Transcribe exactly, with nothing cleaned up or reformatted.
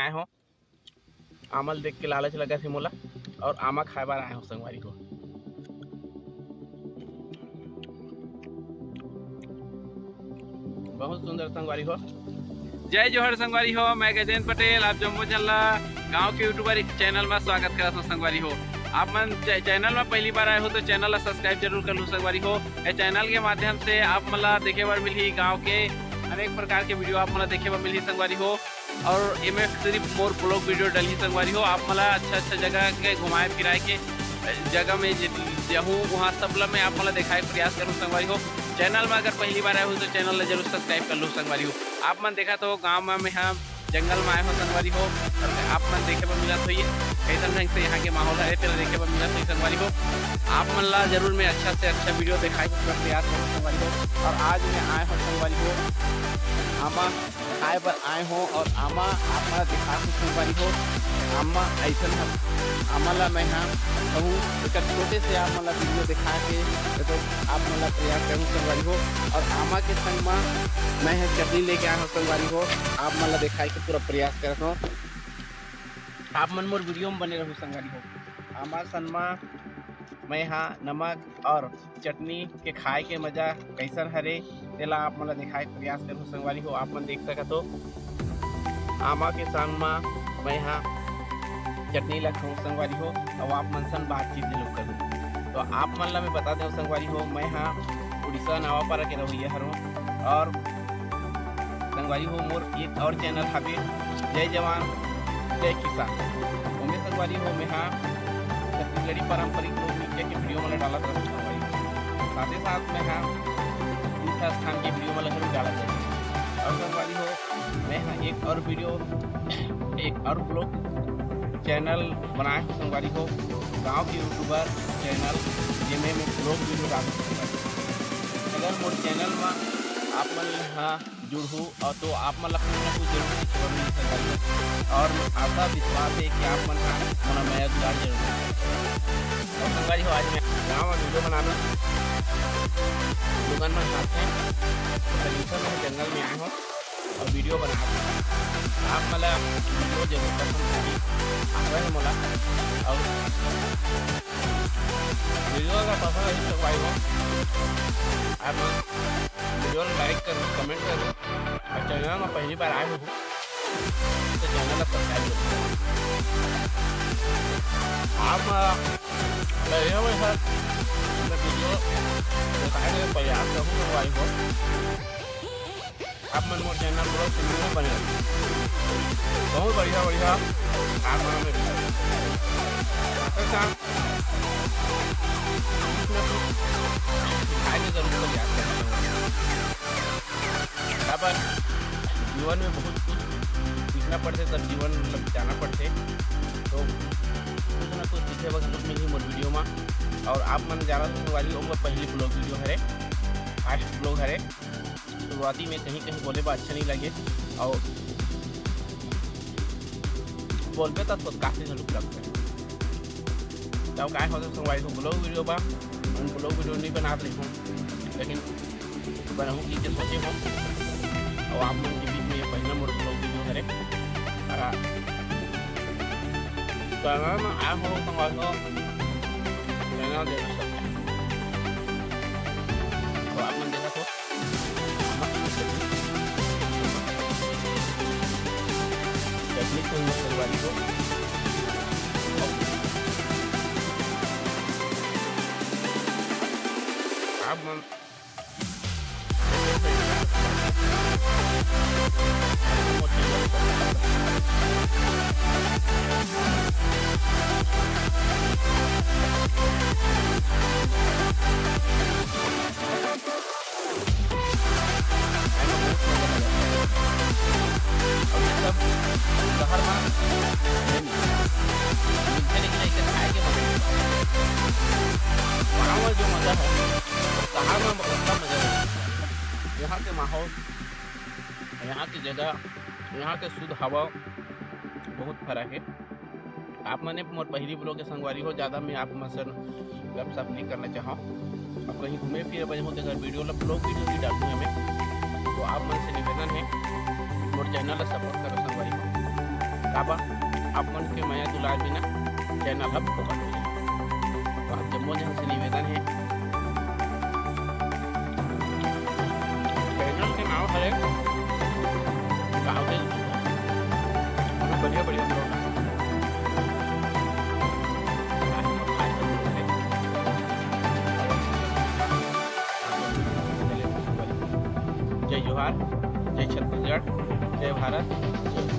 आए हो, आमा ल देख के लालच लगत हे मोला, और आमा खाए बर आए हो संगवारी हो। बहुत सुंदर संगवारी हो। जय जोहार संगवारी हो, मैं गजेंद्र पटेल, आप जम्मो झन ला गांव के YouTuber channel में स्वागत करत हूँ संगवारी हो। आप मन चे-, channel में पहली बार आए हो तो channel ला subscribe जरूर कर लू संगवारी हो। ये channel के माध्यम से आप मन ला देखे बर मिलही गांव के अनेक प्रकार के video आप मन ला देखे बर मिलही संगवारी हो। और एमे सिर्फ मोर vlog video डलही संगवारी हो। आप मन ला अच्छा अच्छा जगह के घुमाए फिराए के जगह में जे-, जहूँ वहाँ सब ला मैं आप मन ला देखाए के प्रयास करूँ संगवारी हो। Channel में अगर पहली बार आए हो तो channel ला जरूर subscribe कर लो संगवारी हो। आप मन देखत हो गाँव में मैं हा जंगल में आए हो संगवारी हो, और आप मन देखे बर मिलत होही कैसन ढंग से यहाँ के माहौल है, तेला देखे बर मिलत होही संगवारी हो। आप मन ला जरूर मैं अच्छा से अच्छा video देखाए के पूरा प्रयास करूँ संगवारी हो। और आज मैं आए हो संगवारी हो आमा खाए बर आए हो, और आमा आप मन ला दिखा हो संगवारी हो। आमा ऐसन ह, आमा ला मैं हा कहूँ एक छोटे से आप मन ला video दिखा के तो आप मन ला प्रयास करूँ संगवारी हो। और आमा के संग मा मैं हा चटनी लेके आए हो संगवारी हो, आप मन ला दिखाए के पूरा प्रयास करत हो। आप मन मोर video में बने रहू संगवारी हो। आमा सन मा मैं हा नमक और चटनी के खाए के मजा कैसन हरे, तेला आप मन ला दिखाए के प्रयास करूँ संगवारी हो। आप मन देख सकत हो आमा के संग मा मैं हा चटनी ला खाऊँ संगवारी हो, और आप मन सन बातचीत जरूर करूँ। तो आप मन ला मैं बता देव संगवारी हो, मैं हा उड़ीसा नवापारा के रहइया हरों, और संगवारी हो मोर एक और channel हवे जय जवान जय किसान। ओमे संगवारी हो मैं हा छत्तीसगढ़ी पारंपरिक लोक नृत्य के video मन ला डालत रहूँ संगवारी हो। साथे साथ मैं हा तीर्थ स्थान के video मन ला घलो डालत रहूँ। और संगवारी हो मैं हा एक और video, एक और vlog channel बनाए हो संगवारी हो, गाँव के YouTuber channel, जेमे मैं vlog video डालत हूँ। अगर मोर channel मा आप मन हा जुड़हू और तो आप मन ला कुछ ना कुछ जरूर सीखे बर मिलही संगवारी हो। और आशा विश्वास है कि आप मन हा मोला मया दुलार जरूर देहू। और संगवारी हो आज मैं गाँव में video बनाना लोगन मन साथ में, तो मैं जंगल में आए हो और video बना के आप मन ला video जरूर पसंद आही, आशा है मोला। और video अगर पसंद आही तो भाई हो आप मन video ला like करो, comment करो, और channel में पहली बार आए हो तो channel ला subscribe करो। आप बढ़िया भाई सर, मैं video दिखाने का प्रयास करूँगा भाई को। आप मन मोर channel vlog से मिलना बने रहो। बहुत बढ़िया बढ़िया आप मन में अच्छा काम कुछ ना कुछ दिखाए के जरूर प्रयास करना। काबर जीवन में बहुत कुछ सीखना पड़थे, तब जीवन मतलब जाना पड़थे। तो कुछ ना कुछ सीखे बर जरूर मिलही मोर video मा। और आप मन जाना सुनने वाली हो, मोर पहली vlog video हरे, first vlog हरे। शुरुआती में कहीं कहीं बोले बर अच्छा नहीं लगे, और बोलबे तो काफी झलुक लगता है। तब काय होता संगवारी हो, vlog video बा, हम vlog video नहीं बनात रही हूँ, लेकिन बनाहूँ की के सोचे हो। और आप मन के बीच में ये पहला मोर vlog video हरे। आ, तो ना, ना, आप हो संगवारी हो, channel देखना सकते हैं। तो आप मन देखा तो चटनी संग संगवारी हो। आप मन शहर में मिलते नहीं, लेकिन खाए के मजा नहीं। वहाँ जो मजा है, शहर में उतना मजा नहीं। यहाँ के माहौल, यहाँ की जगह, यहाँ के शुद्ध हवा बहुत फर्क है। आप मने मोर पहली vlog के संगवारी हो, ज़्यादा मैं आप मन से गपशप नहीं करना चाहूँ। अब कहीं घूमे फिरे बजे हो तो अगर video ला vlog video भी डालूँ मैं, तो आप मन से निवेदन है मोर channel ला support करो संगवारी हो। काबर आप मन के मया दुलार बिना चैनल ह फोकट हो जाए। तो आप जम्मो झन से निवेदन हे, चैनल के नाम हरे गाँव के YouTube। बढ़िया बढ़िया vlog। जय जोहार, जय छत्तीसगढ़, जय भारत, जय